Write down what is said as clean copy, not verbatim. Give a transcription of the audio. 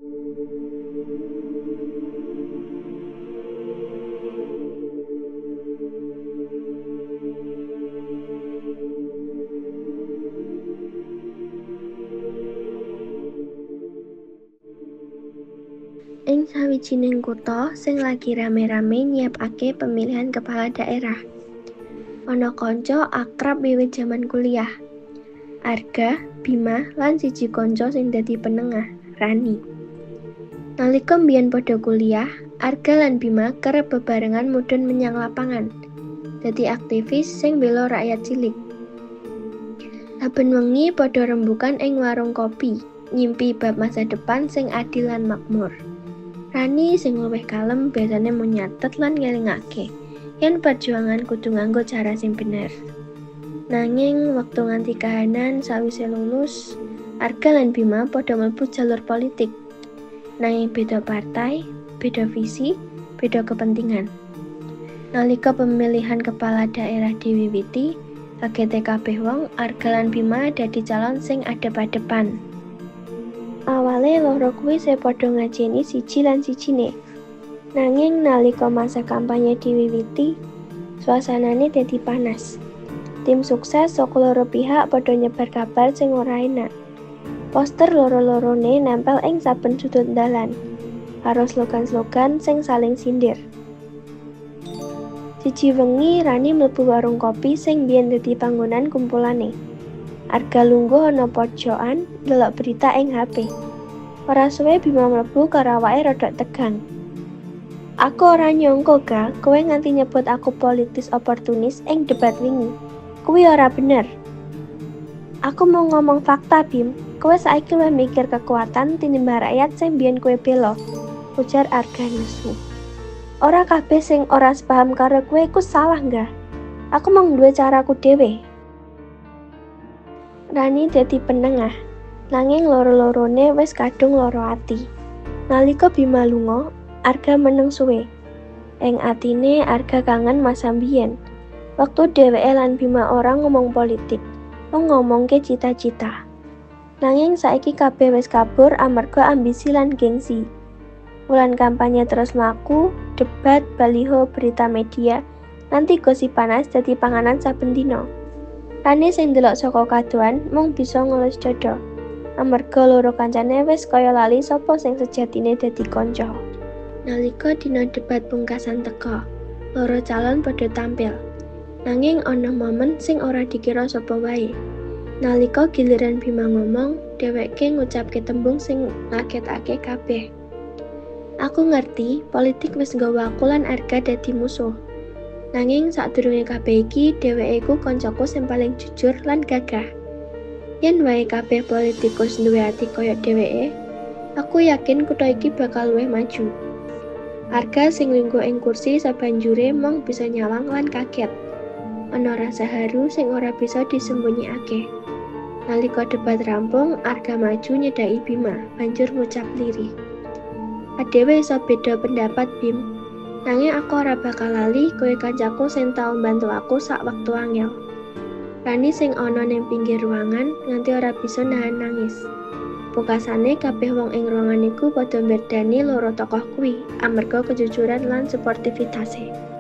Ing sawijining kutha sing lagi rame-rame nyiapake pemilihan kepala daerah, ana kanca akrab wiwit jaman kuliah. Arga, Bima, lan siji kanca sing dadi penengah, Rani. Nalika mbiyen padha kuliah, Arga lan Bima kerep bebarengan mudhun menyang lapangan, dadi aktivis sing mbela rakyat cilik. Saben wengi padha rembukan ing warung kopi, nyimpi bab masa depan sing adil lan makmur. Rani sing luwih kalem biasane mung nyatet lan ngelingake yen perjuangan kudu nganggo cara sing bener. Nanging wektu nganti kahanan sawise lulus, Arga lan Bima padha mlebu jalur politik. Nanging beda partai, beda visi, beda kepentingan. Nalika pemilihan kepala daerah diwiwiti, kagete kabeh wong Arga lan Bima dadi calon sing adep-adepan. Awale loro kuwi isih padha ngajeni siji lan sijine. Nanging nalika masa kampanye diwiwiti, suasanane dadi panas. Tim sukses saka loro pihak padha nyebar kabar sing ora enak. Poster loro-lorone nempel ing saben sudut dalan, karo slogan-slogan sing saling sindir. Siji wengi Rani mlebu warung kopi sing biyen dadi panggonan kumpulane. Arga lungguh ana pojokan ndelok berita ing HP. Ora suwe Bima mlebu karo awake rodok tegang. Aku ora nyangka ga kowe nganti nyebut aku politis oportunis ing debat wingi. Kuwi ora bener. Aku mau ngomong fakta, Bim. Kowe saiki luwih mikir kekuatan tinimbang rakyat sing biyen kowe bela, ujar Arga nesu. Ora kabeh sing ora sepaham karo kowe iku salah, nggah. Aku mung duwe caraku dhewe. Rani dadi penengah, nanging loro-lorone wis kadung lara ati. Nalika Bima lunga, Arga meneng suwe. Ing atine Arga kangen masa mbiyen. Wektu dheweke lan Bima ora ngomong politik, mung ngomongke cita-cita. Nanging saiki kabeh wis kabur amarga ambisi lan gengsi. Wulan kampanye terus mlaku, debat, baliho, berita media, nganti gosip panas dadi panganan saben dina. Rani sing ndelok saka kadohan mung bisa ngelus dada, amarga loro kancane wis kaya lali sapa sing sejatine dadi kanca. Nalika dina debat pungkasan teka, loro calon padha tampil. Nanging ana momen sing ora dikira sapa wae. Nalika giliran Bima ngomong, dheweke ngucapke tembung sing ngagetake kabeh. Aku ngerti politik wis nggawa aku lan Arga dadi musuh. Nanging sadurunge kabeh iki, dheweke iku kancaku sing paling jujur lan gagah. Yen wae kabeh politikus duwe ati kaya dheweke, aku yakin kutha iki bakal luwih maju. Arga sing lungguh ing kursi sabanjure mung bisa nyawang lan kaget. Ana rasa haru sing ora bisa disembunyiake. Nalika debat rampung, Arga maju nyedhaki Bima, banjur ngucap lirih. Adewe iso beda pendapat, Bim. Nanging aku ora bakal lali kowe kancaku sing tau mbantu aku sak wektu angel. Rani sing ana ning pinggir ruangan nganti ora bisa nahan nangis. Pungkasane kabeh wong ing ruangan iku padha mirdani loro tokoh kuwi amarga kejujuran lan suportivitase.